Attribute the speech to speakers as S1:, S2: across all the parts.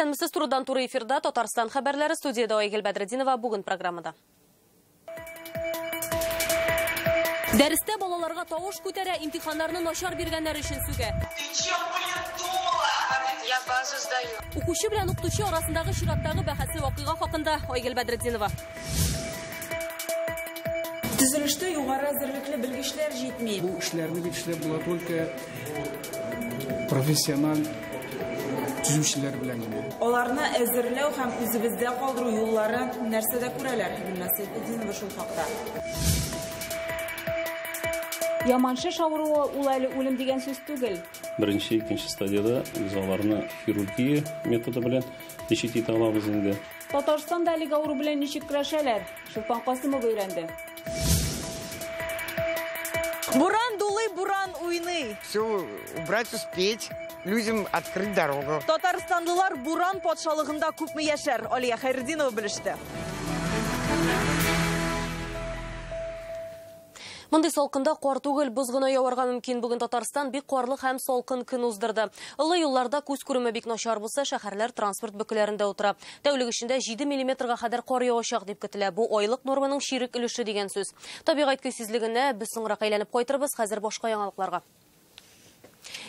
S1: Исәнмесез, турыдан туры эфирда Татарстан хәбәрләре, студияда Айгөл Бәдретдинова бүген программада. Дәрестә балаларга тавыш күтәрә, имтиханнарны начар биргәннәр өчен сүгә.
S2: Ты чем, блин, думала? Я базу сдаю.
S1: Укучы белән укытучы арасындагы чираттагы бәхәсле вакыйга хакында Айгөл Бәдретдинова.
S3: Төзелештә югары әзерлекле белгечләр җитми.
S4: Бу эшләрне бит эшләп була только профессиональ төзүчеләр белән генә.
S3: Аларны әзерләү һәм үзебездә калдыру юллары нәрсәдә күрәләр? Гөлназ Сәйфетдинова шул хакта.
S5: Яман шеш авыруы ул әле үлем дигән сүз түгел.
S6: Беренче, икенче стадияда без аларны хирургия методы белән лечить итә алабыз инде.
S5: Татарстанда әлеге авыру белән ничек көрәшәләр? Чулпан Касымова өйрәнде.
S7: Буран дулый, буран уйный.
S8: Все убрать успеть, людям открыть дорогу.
S7: Татарстанлылар буран патшалыгында күпме яшәр? Алия Хәйретдинова белеште.
S1: Мондый салкында кар түгел, боз гына яварга мөмкин. Бүген Татарстан бик карлы һәм салкын көн уздырды. Олы юлларда күз күреме бик начар булса, шәһәрләр транспорт бөкеләрендә утыра. Тәүлек эчендә 7 миллиметрга кадәр кар явачак дип көтелә. Бу айлык норманың чирек өлеше дигән сүз. Табигать көйсезлегенә без соңрак әйләнеп кайтырбыз, хәзер башка яңалыкларга.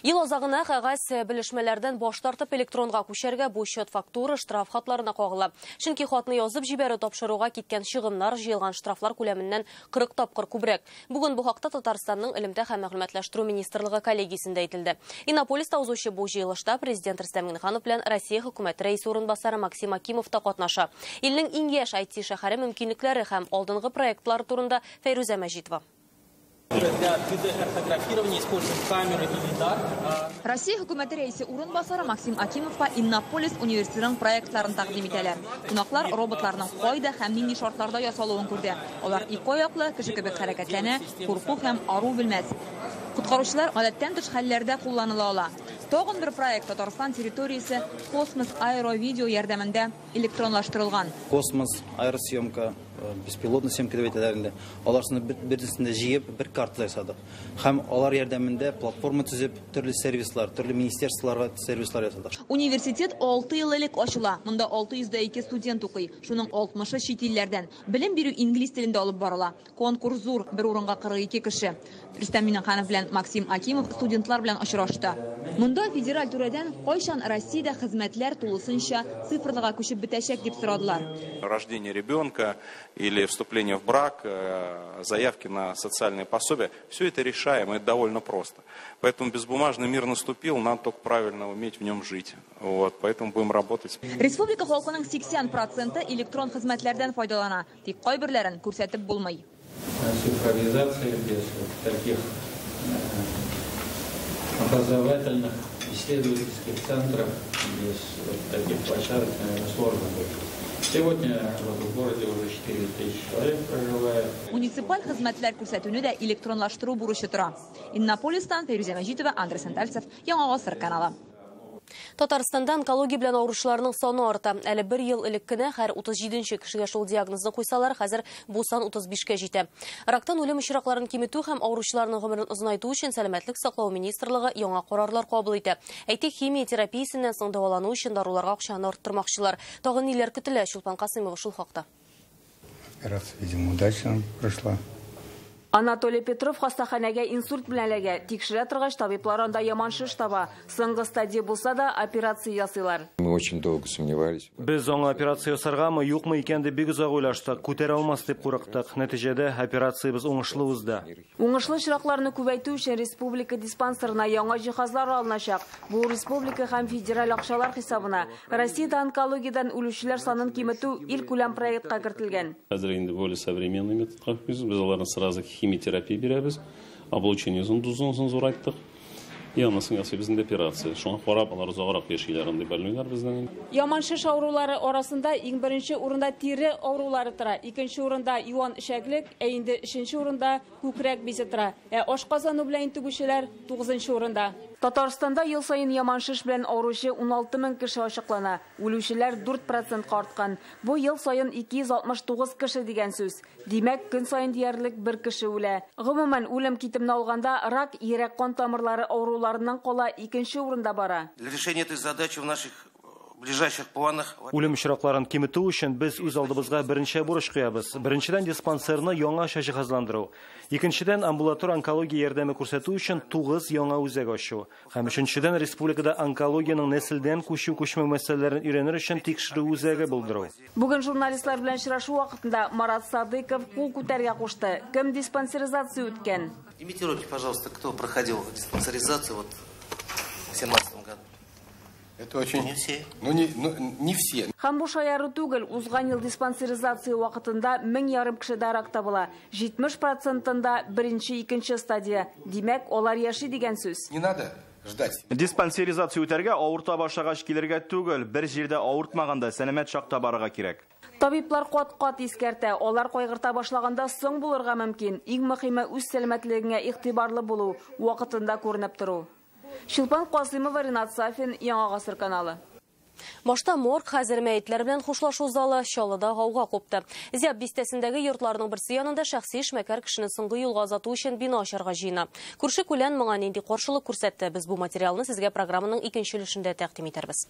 S1: Ел азагына кәгазь белешмәләрдән баш тартып электронга күчәргә, бу счет фактура штраф хатларына кагыла. Чөнки хатны язып җибәрү тапшыруга киткән чыгымнар җыелган штрафлар күләменнән 40 тапкыр күбрәк. Бүген бу хакта Татарстанның элемтә һәм мәгълүматлаштыру министрлыгы коллегиясендә әйтелде. Иннополиста узучы бу җыелышта президент Рөстәм Миңнеханов белән Россия хөкүмәте рәисе урынбасары Максим Акимов та катнаша. Илнең иң яшь IT шәһәре мөмкинлекләре һәм алдынгы проектлары турында Фәйрүзә Мәҗитова.
S9: Для 3D-картографирования используем камеры и лидар.
S10: Россия хөкүмәте рәисе урынбасары Максим Акимовка Иннополис университетының проектларын тәкъдим итәләр. Кунаклар роботларның кайда һәм нинди шартларда ясалуын күрде. Алар ике аяклы, кеше кебек хәрәкәтләнә, курку һәм ару белмәс. Коткаручылар гадәттән тыш хәлләрдә кулланыла ала. Тагын бер проект Татарстан территориясе космос аэровидео ярдәмендә электронлаштырылган.
S11: Космос аэросъемка, беспилотный съемка дип әйтәләр инде. Аларны берсендә җыеп бер карта ясадык. Һәм алар ярдәмендә платформа төзеп, төрле сервислар, төрле министерстволарга сервислар ясадык.
S10: Университет 6 ел элек ачыла. Монда 602 студент укый. Шуның 60-ы чит илләрдән. Белем бирү инглиз телендә алып барыла. Конкурс зур, бер урынга 42 кеше. Рөстәм Миңнеханов белән Максим Акимов студентлар белән очрашты. Монда федераль түрәдән кайчан Россиядә хезмәтләр тулысынча цифрлыга күчеп бетәчәк дип сорадылар.
S12: Рождение ребенка или вступление в брак, заявки на социальные пособия, все это решаемо, это довольно просто. Поэтому безбумажный мир наступил, надо только правильно уметь в нем жить. Вот, поэтому будем работать.
S10: Республика халкының 80% электрон хезмәтләрдән файдалана. Тик кайберләрен күрсәтеп булмый.
S13: Цифровизация без таких образовательных, исследовательских центров, без таких площадок, наверное, сложно будет. Сегодня в городе уже 4000 человек проживает.
S10: Муниципаль хезмәтләр күрсәтүне дә электронлаштыру бурычы тора. Иннополистан Фәйрүзә Мәҗитова, Андрей Сантальцев, Яңа Гасыр каналы.
S1: Татарстанда онкология белән авыручыларның саны арта. Әле бер ел элек кенә һәр 37нче кешегә шул диагнозны куйсалар, хәзер бу сан 35кә җитә. Рактан үлем очракларын киметү һәм авыручыларның гомерен озынайту өчен Сәламәтлек саклау министрлыгы яңа карарлар кабул итә. Әйтик, химия терапиясеннән соң дәвалану өчен даруларга акчаны арттырмакчылар. Тагын ниләр көтелә? Чулпан Касымова шул хакта.
S14: Операция, видимо, удачно прошла.
S5: Анатолий Петров хастаханәгә инсульт белән эләгә. Тикшерә торгач, табиблар анда яман шеш таба. Соңгы стадия булса да, операция ясыйлар.
S15: Мы очень долго сомневались.
S16: Без аңа операция ясаргамы, юкмы икән дип бик озак уйлаштык. Күтәрә алмас дип курыктык. Нәтиҗәдә операциябез уңышлы узды.
S5: Уңышлы очракларны күбәйтү өчен республика диспансерына яңа җиһазлар алыначак. Бу республика һәм федераль акчалар хисабына. Россиядә онкологиядән үлүчеләр санын киметү илкүләм проектка кертелгән.
S6: Хәзер инде более современный методка без аларны сразу химиотерапия бирәбез, облучение дозасын зурайттык. И анысын ясыйбыз инде операция. Шуңа карап алар озаграк яшиләр инде больнойлар безнең.
S5: Яман шеш авырулары арасында иң беренче урында тире авырулары тора, икенче урында юан эчәклек, ә инде өченче урында күкрәк бизе тора. Ә ашказану белән интегүчеләр 9нчы урында. Татарстанда ел саен яман шеш белән авыручы 16 мең кеше ачыклана. Үлүчеләр 4%-ка арткан. Бу ел саен 269 кеше дигән сүз. Димәк, көн саен диярлек бер кеше үлә. Гомумән, үлем китемне алганда рак, йөрәк кан тамырлары авыруларыннан кала икенче урында бара.
S17: Для решения этой задачи в наших
S15: В ближайших планах.
S16: Үлем очракларын киметү өчен без үз алдыбызга берничә бурыч куябыз. Беренчедән, диспансерны яңача җиһазландыру. Икенчедән, амбулатор онкология ярдәме күрсәтү өчен 9 яңа үзәк ачу. Һәм өченчедән, республикада онкологиянең нәселдән күчү-күчмәү мәсьәләләрен өйрәнер өчен тикшерү үзәге булдыру.
S5: Бүген журналистлар белән очрашу вакытында Марат Садыков кул күтәргә кушты. Кем диспансеризация үткән?
S15: Поднимите руки, пожалуйста, кто проходил диспансеризацию вот в 2017 году.
S17: Это очень...
S15: Не все.
S17: Ну, не все.
S5: Һәм бу шаяру түгел, узган ел диспансеризация вакытында 1500 кешедә рак табыла. 70%-ында беренче, икенче стадия. Димәк, алар яши дигән сүз.
S17: Не надо ждать.
S18: Диспансеризация үтәргә авырта башлагач килергә түгел, бер җирдә авыртмаганда сәламәт чакта барырга кирәк.
S5: Табиблар кат-кат искәртә, алар кайгырта башлаганда соң булырга мөмкин. Иң мөһиме үз сәламәтлегеңә игътибарлы булу, вакытында күренеп тору. Чулпан Касыймова, Ринат Сафин, Яңа Гасыр каналы.
S1: Башта морг, хәзер мәетләр белән хушлашу залы Чаллыда гауга купты. Зяб бистәсендәге йортларның берсе янында шәхси эшмәкәр кешене соңгы юлга озату өчен бина ачарга җыена. Күрше күлән моңа нинди каршылык күрсәтте? Без бу материалны сезгә программаның икенче өлешендә тәкъдим итәрбез.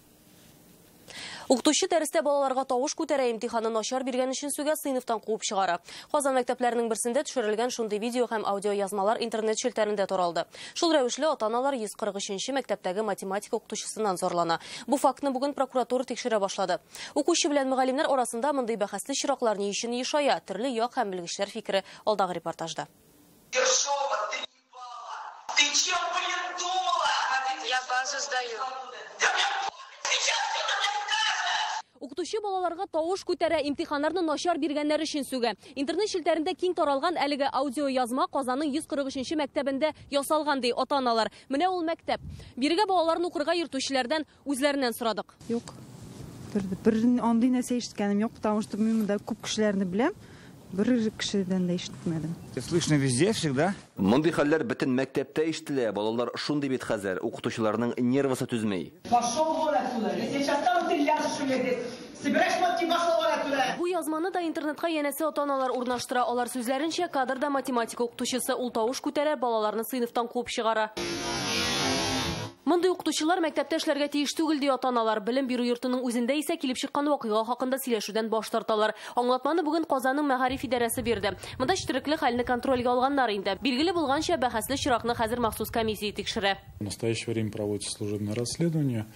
S1: Укытучы дәрестә балаларга тавыш күтәрә, имтиханны начар биргән өчен сүгә, сыйныфтан куып чыгара. Казан мәктәпләренең берсендә төшерелгән шундый видео һәм аудио язмалар интернет челтәрендә таралды. Шул рәвешле ата-аналар 143нче мәктәптәге математика укытучысыннан зарлана. Бу фактны бүген прокуратура тикшерә башлады. Укучы белән мөгаллимнәр арасында мондый бәхәсле очраклар ни өчен ешая? Төрле як һәм белгечләр фикере алдагы репортажда.
S2: Ершова, ты ебала! Ты чем, блин, думала? Я базу сдаю.
S1: Укытучы балаларга тавыш күтәрә, имтиханнарны начар биргәннәр өчен сүгә. Интернет челтәрендә киң таралган әлеге аудио язма Казанның 143нче мәктәбендә ясалган ди ата-аналар. Менә ул мәктәп. Бирегә балаларны укырга йөртүчеләрдән үзләреннән сорадык.
S19: Юк. Бер андый нәрсә ишеткәнем юк, потому что мин монда күп кешеләрне беләм. Бер кешедән дә ишетмәдем.
S20: Слышно везде, всегда.
S21: Мондый хәлләр бөтен мәктәптә ишетелә. Балалар шундый бит хәзер, укытучыларның нервысы түзмей.
S22: Пошел вон отсюда. Если я сейчас там, ты ляжешь у меня здесь. Собираешь мотки, пошел вон отсюда.
S1: Бу язманы да интернетка янәсе ата-аналар урнаштыра. Алар сүзләренчә, кадрда математика укытучысы ул тавыш күтәрә, балаларны сыйныфтан куып чыгара. Мондый укытучылар мәктәптә эшләргә тиеш түгел ди ата-аналар. Белем бирү йортының үзендә исә килеп чыккан вакыйга хакында сөйләшүдән баш тарталар. Аңлатманы бүген Казанның мәгариф идарәсе бирде. Монда четерекле хәлне контрольгә алганнар инде. Билгеле булганча, бәхәсле очракны хәзер махсус комиссия тикшерә.
S23: В настоящее время проводится служебное расследование.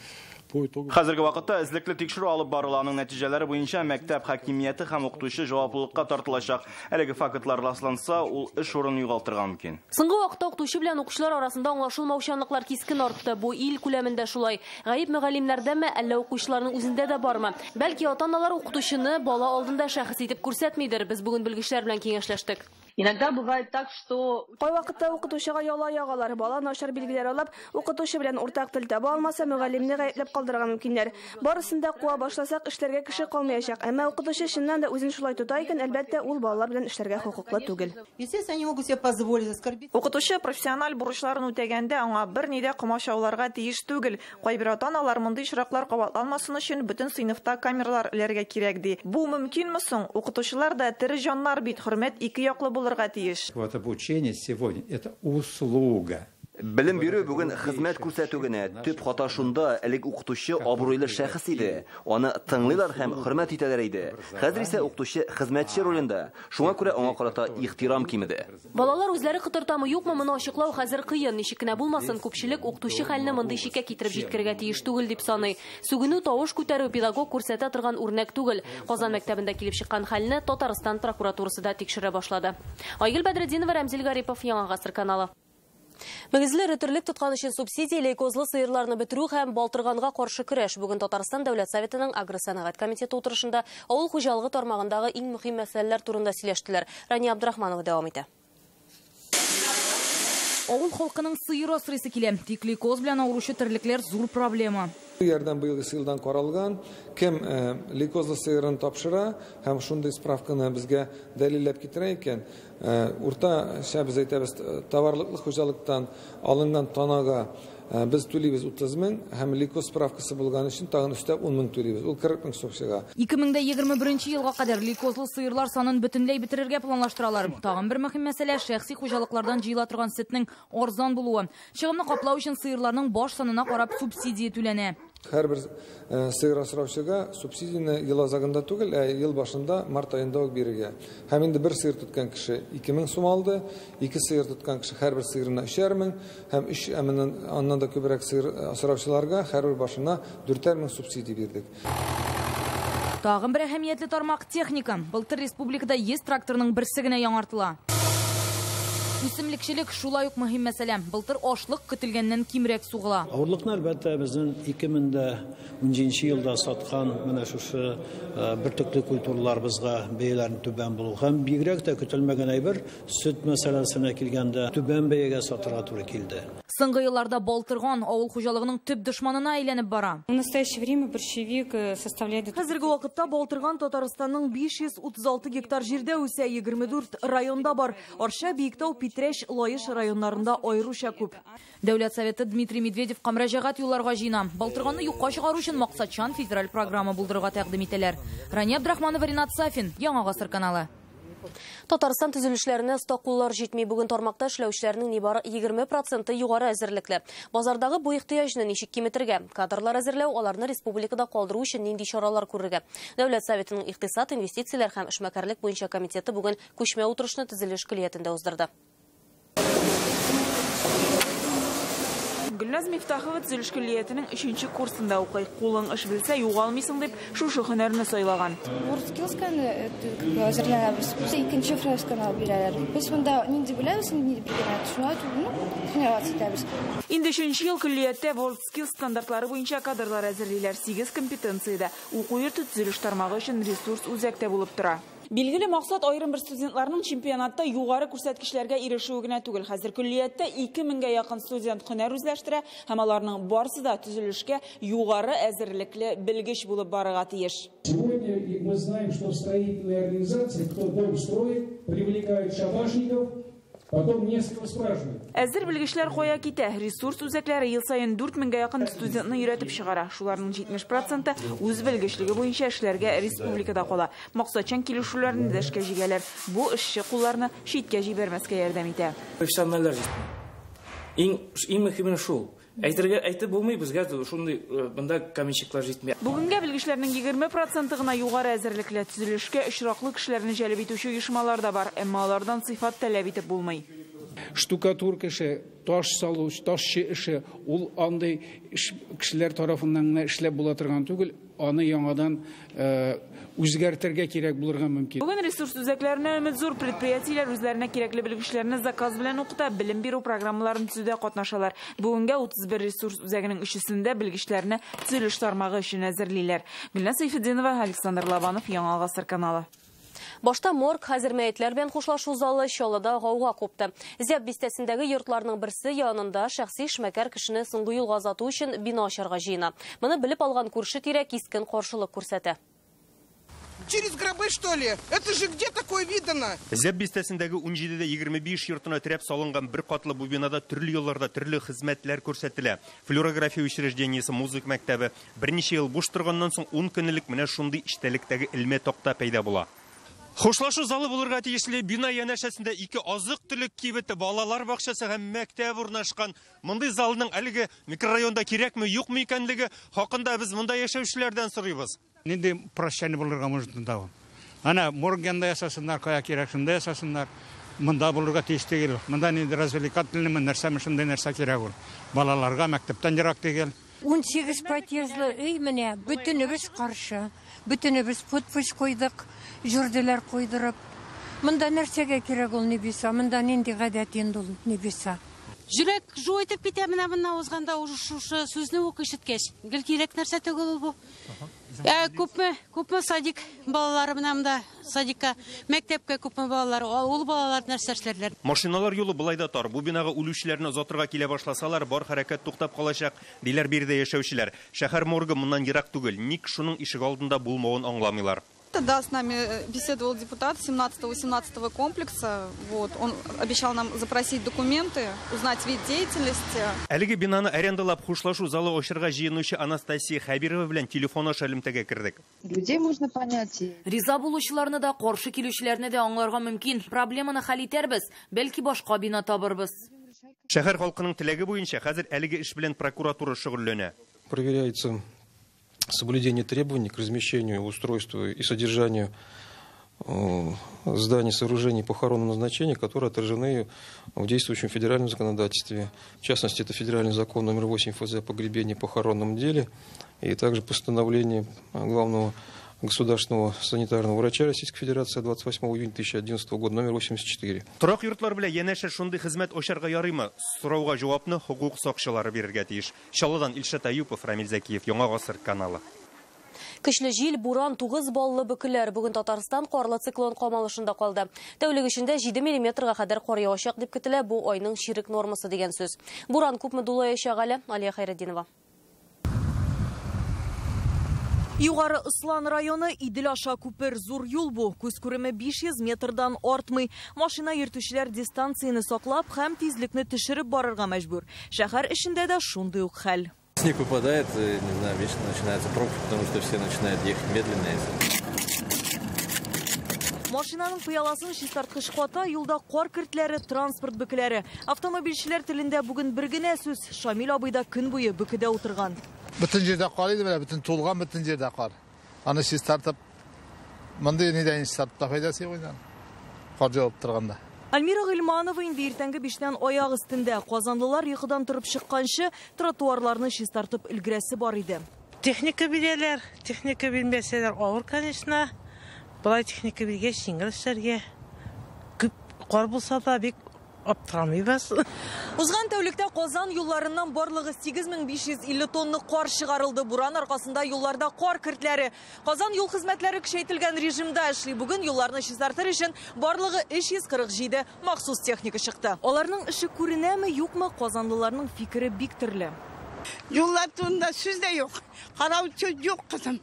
S18: Хәзерге вакытта эзлекле тикшерү алып барыла. Аның нәтиҗәләре буенча мәктәп хакимияте һәм укытучы җаваплылыкка тартылачак. Әлеге фактлар расланса, ул эш урынын югалтырга мөмкин.
S1: Соңгы вакытта укытучы белән укучылар арасында аңлашылмаучанлыклар кискен артты. Бу ил күләмендә шулай. Гаеп мөгаллимнәрдәме, әллә укучыларның үзендә дә бармы? Бәлки ата-аналар укытучыны бала алдында шәхес итеп күрсәтмидер. Без бүген белгечләр белән киңәшләштек.
S24: Иногда бывает так, что
S25: кайвакытта укытучыга яла ягалар, бала начар билгеләр алып, укытучы белән уртак тел таба алмаса, мөгаллимне гаепләп калдырырга мөмкиннәр. Барысын да куа башласак, эшләргә кеше калмаячак. Әмма укытучы чыннан да үзен шулай тота икән, әлбәттә, ул балалар белән эшләргә хокуклы түгел.
S3: Естественно, они могут себе позволить оскорбить.
S26: Укытучы профессиональ бурычларын үтәгәндә аңа берни дә комачауларга тиеш түгел. Кайбер ата-аналар мондый очраклар кабатланмасын өчен бөтен сыйныфта камералар эләргә кирәк ди. Бу мөмкинме соң? Укытучылар да тере җаннар бит, хөрмәт ике яклы булырга тиеш.
S14: Вот обучение сегодня это услуга.
S21: Белем бирү бүген хезмәт күрсәтү генә. Төп хата шунда, элек укытучы абруйлы шәхес иде. Аны тыңлыйлар һәм хөрмәт итәләр иде. Хәзер исә укытучы хезмәтче ролендә. Шуңа күрә аңа карата ихтирам кимеде.
S1: Балалар үзләре котыртамы юкмы, моны ачыклау хәзер кыен. Ничек кенә булмасын, күпчелек укытучы хәлне мондый чиккә китереп җиткерергә тиеш түгел дип саный. Сүгенү, тавыш күтәрү педагог күрсәтә торган үрнәк түгел. Казан мәктәбендә килеп чыккан хәлне Татарстан прокуратурасы да тикшерә башлады. Айгөл Бәдретдинова, Рәмзил Гарипов, Яңа Гасыр каналы. Мөгезле эре терлек тоткан өчен субсидия, лейкозлы сыерларны бетерү һәм балтырганга каршы көрәш. Бүген Татарстан Дәүләт Советының Агросәнәгать комитеты утырышында авыл хуҗалыгы тармагындагы иң мөһим мәсьәләләр турында сөйләштеләр. Рания Абдрахманова дәвам итә.
S27: Авыл халкының сыер асрыйсы килә. Тик лейкоз белән авыручы терлекләр зур проблема.
S28: Ярдәм быелгы елдан каралган, кем лейкозлы сыерын тапшыра һәм шундый справканы безгә дәлилләп китерә икән, уртача без әйтәбез, товарлыклы хуҗалыктан алынган танага без түлибез 30 мең һәм лейкоз справкасы булган өчен тагын өстәп 10 мең түлибез. Ул 40 мең сум чыга.
S27: 2021 елга кадәр лейкозлы сыерлар санын бөтенләй бетерергә планлаштыралар. Тагын бер мөһим мәсьәлә шәхси хуҗалыклардан җыела торган сөтнең арзан булуы. Чыгымны каплау өчен сыерларның баш санына карап субсидия түләнә.
S28: Һәрбер сыер асраучыга субсидияне ел азагында түгел, ә ел башында, март аенда ук бирергә. Һәм инде бер сыер тоткан кеше 2000 сум алды, ике сыер тоткан кеше һәрбер сыерына 3000 һәм 3 аннан да күбрәк сыер асраучыларга һәрбер башына 4000 субсидия бирдек.
S27: Тагын бер әһәмиятле тармак техника. Былтыр республикада 100 тракторның берсе генә яңартыла. Үсемлекчелек шулай ук мөһим мәсьәлә. Былтыр ашлык көтелгәннән кимрәк сугыла.
S4: Авырлыкны әлбәттә безнең 2017 елда саткан менә шушы бөртекле культураларыбызга бәяләрнең түбән булуы һәм бигрәк тә көтелмәгән әйбер сөт мәсьәләсенә килгәндә түбән бәягә сатырга туры килде.
S27: Соңгы елларда балтырган авыл хуҗалыгының төп дошманына әйләнеп бара.
S7: В настоящее время борщевик составляет.
S8: Хәзерге вакытта балтырган Татарстанның 536 гектар җирдә үсә, 24 районда бар. Арча, Биектау, Питрәч, Лаеш районнарында аеруча күп.
S27: Дәүләт Советы Дмитрий Медведевка мөрәҗәгать юлларга җыена. Балтырганны юкка чыгару өчен максатчан федераль программа булдырырга тәкъдим итәләр. Рания Абдрахманова, Ринат Сафин, Яңа Гасыр каналы.
S1: Татарстан төзелешләренә оста куллар җитми. Бүген тармакта эшләүчеләрнең нибары 20% югары әзерлекле. Базардагы бу ихтыяҗны ничек киметергә? Кадрлар әзерләү, аларны республикада калдыру өчен нинди чаралар күрергә? Дәүләт Советының икътисад, инвестицияләр һәм эшмәкәрлек буенча комитеты бүген күчмә утырышны төзелеш көллиятендә уздырды.
S3: Гөлназ Мифтахова төзелеш көллиятенең 3нче курсында укый. Кулың эш белсә, югалмыйсың дип, шушы һөнәрне сайлаган.
S9: WorldSkills-каны әзерләнәбез. Икенче фресканы алып бирәләр. Без монда нинди беләбез, нинди белгән, шуны тренироваться итәбез.
S3: Инде 3нче ел көллияттә WorldSkills стандартлары буенча кадрлар әзерлиләр. 8 компетенциядә. Уку йорты төзелеш тармагы өчен ресурс үзәктә булып тора. Билгеле максат аерым бер студентларның чемпионатта югары күрсәткечләргә ирешүе генә түгел. Хәзер көллияттә 2000гә якын студент һөнәр үзләштерә һәм аларның барысы да төзелешкә югары әзерлекле белгеч булып барырга тиеш.
S11: Сегодня мы знаем, что строительные организации, кто дом строит, привлекают шабашников. Потом несколько спрашивают.
S3: Әзер белгечләр кая китә? Ресурс үзәкләре ел саен 4000гә якын студентны өйрәтеп чыгара. Шуларның 70% үз белгечлеге буенча эшләргә республикада кала. Максатчан килешүләрне дә эшкә җигәләр. Бу эшче кулларны читкә җибәрмәскә ярдәм итә.
S12: Профессиональләр җитми. Иң мөһиме шул. Әйтергә әйтеп булмый, безгә шундый монда каменщиклар җитми.
S3: Бүгенгә белгечләрнең 20% гына югары әзерлекле. Төзелешкә очраклы кешеләрне җәлеп итүче оешмалар да бар, әмма алардан сыйфат таләп итеп булмый.
S11: Штукатурка эше, таш салу, ташчы эше, ул андый кешеләр тарафыннан гына эшләп була торган түгел, аны яңадан үзгәртергә кирәк булырга мөмкин.
S3: Бүген ресурс үзәкләренә өмет зур. Предприятиеләр үзләренә кирәкле белгечләрне заказ белән укыта, белем бирү программаларын төзүдә катнашалар. Бүгенгә 31 ресурс үзәгенең өчесендә белгечләрне төзелеш тармагы өчен әзерлиләр. Гөлназ Сәйфетдинова, Александр Лобанов, Яңа Гасыр каналы.
S1: Башта морг, хәзер мәетләр белән хушлашу залы Чаллыда гауга купты. Зәб бистәсендәге йортларның берсе янында шәхси эшмәкәр кешене соңгы юлга озату өчен бина ачарга җыена. Моны белеп алган күрше тирә кискен каршылык күрсәтә.
S13: Через гробы, что ли? Это же где такое видано?
S20: Зәб бистәсендәге 17-25 йортына терәп салынган бер катлы бу бинада төрле елларда төрле хезмәтләр күрсәтелә. Флюорография учреждениесе, музыка мәктәбе. Берничә ел буш торганнан соң 10 көн элек менә шундый эчтәлектәге элмә такта пәйда була. Хушлашу залы булырга тиешле бина янәшәсендә ике азык-төлек кибете, балалар бакчасы һәм мәктәп урнашкан. Мондый залның әлеге микрорайонда кирәкме, юкмы икәнлеге хакында без монда яшәүчеләрдән сорыйбыз.
S29: Нинди прощание булырга может монда ул? Ана морг янында ясасыннар, кая кирәк шунда ясасыннар. Монда булырга тиеш түгел. Монда нинди развлекательный нәрсәме, шундый нәрсә кирәк ул. Балаларга мәктәптән ерак түгел.
S30: 18 подъездлы өй менә бөтенебез каршы. Бөтенебез подпись куйдык, җурделәр куйдырып. Монда нәрсәгә кирәк ул небеса? Монда нинди гадәт инде ул небеса?
S31: Жүрәк жу итеп китә менә моннан узганда уже шушы сүзне үк ишеткәч. Гел кирәк нәрсә түгел ул бу. Күпме садик балалары менә монда садикка, мәктәпкә күпме балалар, ул балалар нәрсә эшләрләр.
S20: Машиналар юлы былай да тар. Бу бинага үлүчеләрне озатырга килә башласалар, бар хәрәкәт туктап калачак, диләр биредә яшәүчеләр. Шәһәр моргы моннан ерак түгел. Ник шуның ишек алдында булмавын аңламыйлар.
S32: Да, с нами беседовал депутат 17-18 комплекса. Вот, он обещал нам запросить документы, узнать вид деятельности.
S20: Әлеге бинаны арендалап хушлашу залы ачырга җыенучы Анастасия Хәбирова белән телефон аша элемтәгә кердек.
S33: Людей можно понять.
S27: Риза булучыларны да, каршы килүчеләрне дә аңларга мөмкин. Проблеманы хәл итәрбез, бәлки башка бина табырбыз.
S20: Шәһәр халкының теләге буенча хәзер әлеге эш белән прокуратура шөгыльләнә.
S2: Проверяется соблюдение требований к размещению, устройству и содержанию зданий, сооружений похоронного назначения, которые отражены в действующем федеральном законодательстве. В частности, это федеральный закон номер 8 ФЗ о погребении и похоронном деле и также постановление главного государственного санитарного врача Российской Федерации 28 июня 2011 года номер 84.
S20: Торак йортлар белән янәшә шундый хезмәт ачарга ярыймы? Сорауга җавапны хокук сакчылары бирергә тиеш. Чаллыдан Илшат Аюпов, Рамил Зәкиев, Яңа Гасыр каналы.
S1: Көчле җил, буран, 9 баллы бөкеләр. Бүген Татарстан карлы циклон камалышында калды. Тәүлек эчендә 7 миллиметрга кадәр кар явачак дип көтелә. Бу айның чирек нормасы дигән сүз. Буран күпме дулаячак әле? Алия Хайретдинова.
S8: Югары Ослан районы Идел аша күпер, зур юл бу. Күз күреме 500 метрдан артмый. Машина йөртүчеләр дистанцияне саклап һәм тизлекне төшереп барырга мәҗбүр. Шәһәр эчендә дә шундый ук хәл.
S5: Снег выпадает, не знаю, вечно начинаются пробки, потому что все начинают ехать медленно.
S8: Машинаның пыяласын чистарткыч ката, юлда кар кертләре, транспорт бөкеләре. Автомобильчеләр телендә бүген бер генә сүз. Шамил абый да көн буе бөкедә утырган.
S6: Бөтен җирдә кар иде, менә бөтен тулган бөтен җирдә кар. Аны чистартып, мондый нидән чистартып та файдасы юк инде. Кар җавып торганда.
S8: Альмира Гыйльманова инде иртәнге 5-тән аяк өстендә. Казанлылар йокыдан торып чыкканчы тротуарларны чистартып өлгерәсе бар иде.
S10: Техника бирәләр, техника бирмәсәләр авыр, конечно. Болай техника биргәч җиңел эшләргә. Күп кар булса да бик аптырамыйбыз.
S8: Узган тәүлектә Казан юлларыннан барлыгы 8550 тонна кар чыгарылды. Буран аркасында юлларда кар кертләре. Казан юл хезмәтләре көчәйтелгән режимда эшли. Бүген юлларны чистартыр өчен барлыгы 347 махсус техника чыкты. Аларның эше күренәме, юкмы, казанлыларның фикере бик төрле.
S13: Юллар турында сүз дә юк. Караучы юк, кызым.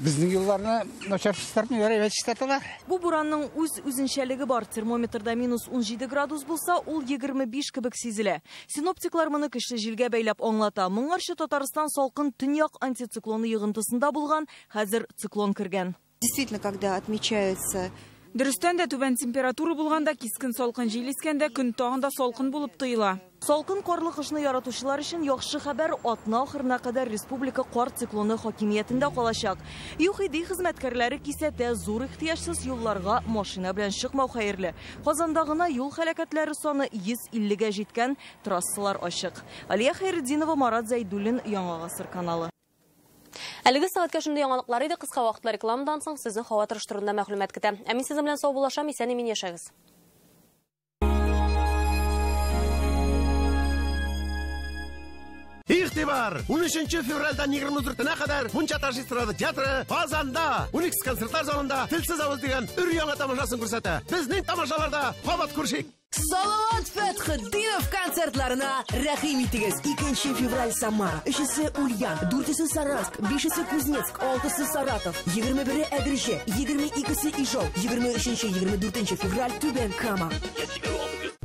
S15: Безнең юлларны начар чистартмыйлар, әйбәт чистарталар.
S8: Бу буранның үз үзенчәлеге бар. Термометрда минус 17 градус булса, ул 25 кебек сизелә. Синоптиклар моны көчле җилгә бәйләп аңлата. Моңарчы Татарстан салкын төньяк антициклоны йогынтысында булган, хәзер циклон кергән.
S16: Действительно, когда отмечается
S3: Дөрестән дә түбән температура булганда, кискен салкын җил искәндә, көн тагын да салкын булып тоела.
S8: Салкын карлы кышны яратучылар өчен яхшы хәбәр: атна ахырына кадәр республика кар циклоны хакимиятендә калачак. ЮХИДИ хезмәткәрләре кисәтә, зур ихтыяҗсыз юлларга машина белән чыкмау хәерле. Казанда гына юл һәлакәтләре саны 150-гә җиткән, трассалар ачык. Алия Хайретдинова, Марат Зәйдуллин, Яңа Гасыр каналы.
S1: Әлеге сәгатькә шундый яңалыклар иде. Кыска вакытлы рекламадан соң сезне һава торышы турында мәгълүмат көтә. Ә мин сезнең белән саубуллашам, исән-имин яшәгез.
S17: Игътибар! 13 февральдән 24-нә кадәр Мунча таш эстрада театры Казанда Уникс концертлар залында Телсез авыз дигән өр-яңа тамашасын күрсәтә. Безнең тамашаларда кабат күрешик.
S18: Салават Фәтхетдинов концертларына рәхим итегез. 2 февраль Самара, 3-се Ульян, 4-се Саранск, 5-се Кузнецк, 6-сы Саратов, 21-е Әгерҗе, 22-се Ижау, 23-24 февраль Түбән Кама.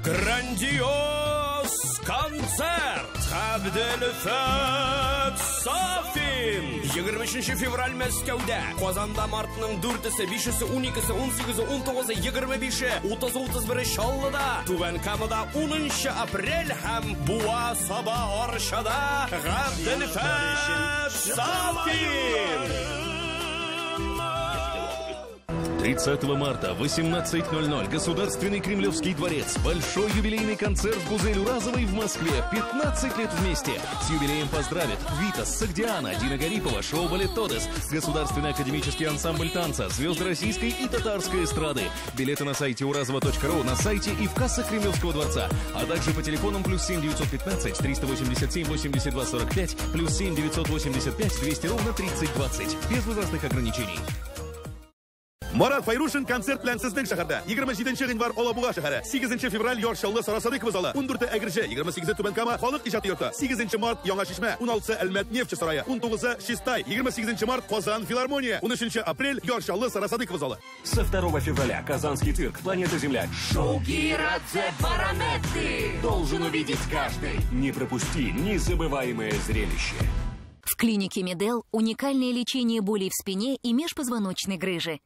S19: Грандиоз концерт! Әбделфәт Сафин! 23 февраль Мәскәүдә, Казанда мартның 4-се, 5-се, 12-се, 18-се, 19-се, 25-се, 30-31-е Чаллыда, Түбән Камада 10 апрель һәм Буа, Саба, Арчада Габделфәт Сафин!
S22: 30 марта, 18:00, Государственный Кремлевский дворец. Большой юбилейный концерт Гузель Уразовой в Москве. 15 лет вместе. С юбилеем поздравят Витас, Сагдиана, Дина Гарипова, шоу «Балет Тодес», Государственный академический ансамбль танца, звезды российской и татарской эстрады. Билеты на сайте уразова.ру, на сайте и в кассах Кремлевского дворца, а также по телефонам +7 915 387 82 45, +7 985 200 ровно 30 20. Без возрастных ограничений.
S17: Марат Файрушин концерт белән сезнең шәһәрдә. 27 гыйнвар Алабуга шәһәре, 8 февраль Яр Чаллы Сара Садыкова залы, 14 Әгерҗе, 28 Түбән Кама халык иҗаты йорты, 8 март Яңа Чишмә, 16 Әлмәт Нефтьче сарае, 19 Чистай, 28 март Казан филармония, 13 апрель Яр Чаллы Сара Садыкова залы.
S23: Со 2 февраля Казанский цирк, Планета Земля.
S24: Шоу Гирадзе Баронетты
S23: должен увидеть каждый. Не пропусти незабываемое зрелище.
S33: В клинике Медел уникальное лечение болей в спине и межпозвоночной грыжи.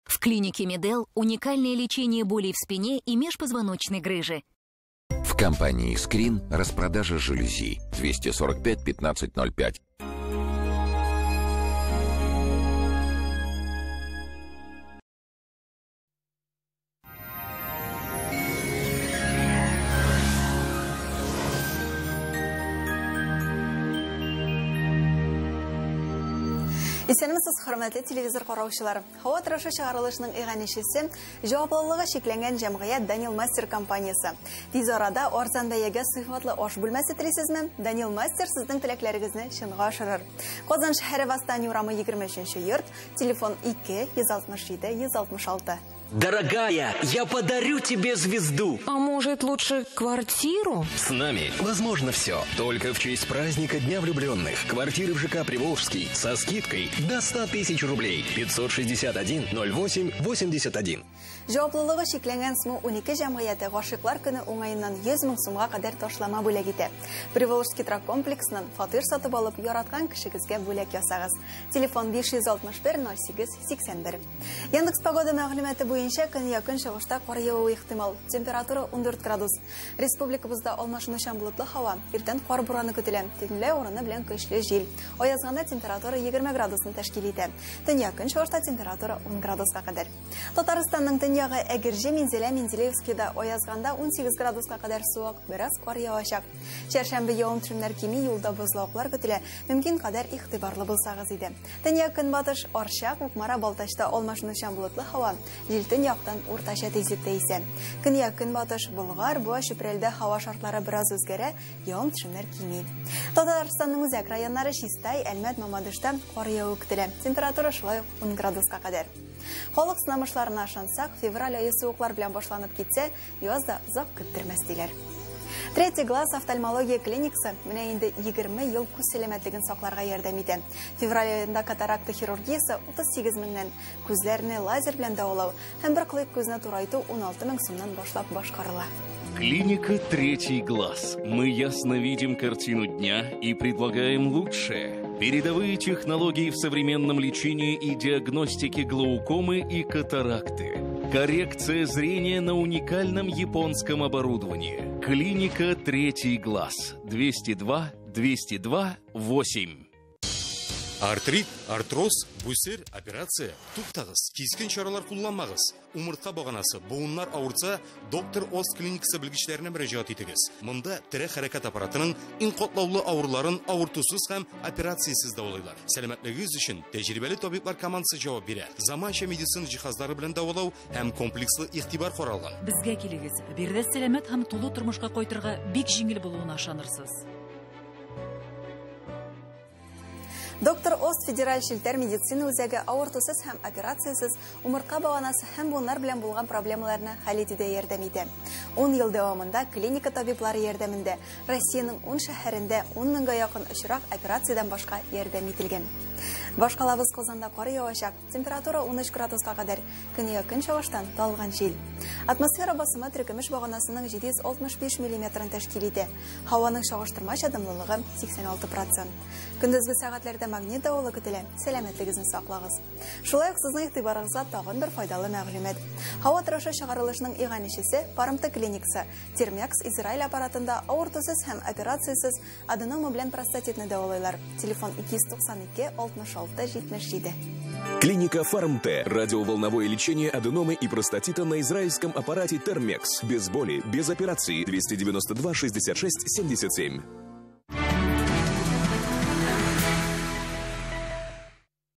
S33: В клинике Медел уникальное лечение болей в спине и межпозвоночной грыжи.
S34: В компании «Скрин» распродажа жалюзи 245 15 05.
S32: Исәнмесез, хөрмәтле телевизор караучылар. Һава торышы чыгарылышының иганәчесе җаваплылыгы чикләнгән җәмгыять Данил Мастер компаниясе. Тиз арада арзан бәягә сыйфатлы аш бүлмәсе телисезме? Данил Мастер сезнең теләкләрегезне чынга ашырыр. Казан шәһәре Восстание урамы 23 йорт, телефон 2 167 166.
S4: Дорогая, я подарю тебе звезду.
S7: А может, лучше квартиру?
S22: С нами возможно все. Только в честь праздника Дня влюбленных. Квартиры в ЖК Приволжский со скидкой до 100 тысяч рублей. 561 08 81.
S32: Җаваплылыгы чикләнгән СМУ 12 җәмгыяте Гашыйклар көне уңаеннан 100 мең сумга кадәр ташлама бүләк итә. Приволжский торак комплексыннан фатир сатып алып, яраткан кешегезгә бүләк ясагыз. Телефон 561 08 81. Яндекс погода мәгълүматы буенча көньяк көнчыгышта кар явуы ихтимал. Температура 14 градус. Республикабызда алмашынучан болытлы һава. Иртән кар бураны көтелә. Төнлә урыны белән көчле җил. Аязганда температура 20 градусны тәшкил итә. Төньяк көнчыгышта температура 10 градуска кадәр. Татарстанның төньягы Әгерҗе, Минзәлә, Менделеевскида аязганда 18 градуска кадәр суык, бераз кар явачак. Чәршәмбе явым-төшемнәр кими, юлда бозлавыклар көтелә. Мөмкин кадәр игътибарлы булсагыз иде. Төньяк көнбатыш Арча, Кукмара, Балтачта алмашынучан болытлы һава. Җил төньяктан уртача тизлектә исә. Көньяк көнбатыш Болгар, Буа, Чүпрәлдә һава шартлары бераз үзгәрә, явым-төшемнәр кими. Татарстанның үзәк районнары Чистай, Әлмәт, Мамадышта кар явуы көтелә. Температура шулай ук 10 градуска кадәр. Халык сынамышларына ышансак, февраль ае суыклар белән башланып китсә, яз да озак көттермәс диләр. Третий глаз офтальмология клиникасы менә инде 20 ел күз сәламәтлеген сакларга ярдәм итә. Февраль аенда катаракта хирургиясе 38 меңнән, күзләрне лазер белән дәвалау һәм бер клык күзне турайту 16 мең сумнан башлап башкарыла.
S22: Клиника «Третий глаз». Мы ясно видим картину дня и предлагаем лучшее. Передовые технологии в современном лечении и диагностике глаукомы и катаракты. Коррекция зрения на уникальном японском оборудовании. Клиника «Третий глаз». 202 202 8.
S9: Артрит, артроз, бүсер, операция. Туктагыз, кискен чаралар кулланмагыз. Умыртка баганасы, буыннар авыртса, доктор Ост клиникасы белгечләренә мөрәҗәгать итегез. Монда тере хәрәкәт аппаратының иң катлаулы авыруларын авыртусыз һәм операциясез дәвалыйлар. Сәламәтлегегез өчен тәҗрибәле табиблар командасы җавап бирә. Заманча медицина җиһазлары белән дәвалау һәм комплекслы игътибар каралган.
S11: Безгә килегез. Биредә сәламәт һәм тулы тормышка кайтырга бик җиңел булуына ышанырсыз.
S32: Доктор Ост федераль челтәр медицина үзәге авыртусыз һәм операциясез умыртка баганасы һәм буыннар белән булган проблемаларны хәл итүдә ярдәм итә. 10 ел дәвамында клиника табиблары ярдәмендә Россиянең 10 шәһәрендә 10 меңгә якын очрак операциядән башка ярдәм ителгән. Башкалабыз Казанда кар явачак. Температура 13 градуска кадәр. Көньяк көнчыгыштан талгын җил. Атмосфера басымы теркемеш баганасының 765 миллиметрын тәшкил итә. Һаваның чагыштырмача дымлылыгы 86%. Көндезге сәгатьләрдә магнит давылы көтелә. Сәламәтлегегезне саклагыз. Шулай ук сезнең игътибарыгызга тагын бер файдалы мәгълүмат. Һава торышы чыгарылышының иганәчесе Парымты клиникасы. Термекс Израиль аппаратында авыртусыз һәм операциясез аденома белән простатитны дәвалыйлар. Телефон 292 66 77.
S23: Клиника Фарм-Т. Радиоволновое лечение аденомы и простатита на израильском аппарате Термекс. Без боли, без операции. 292 66 77.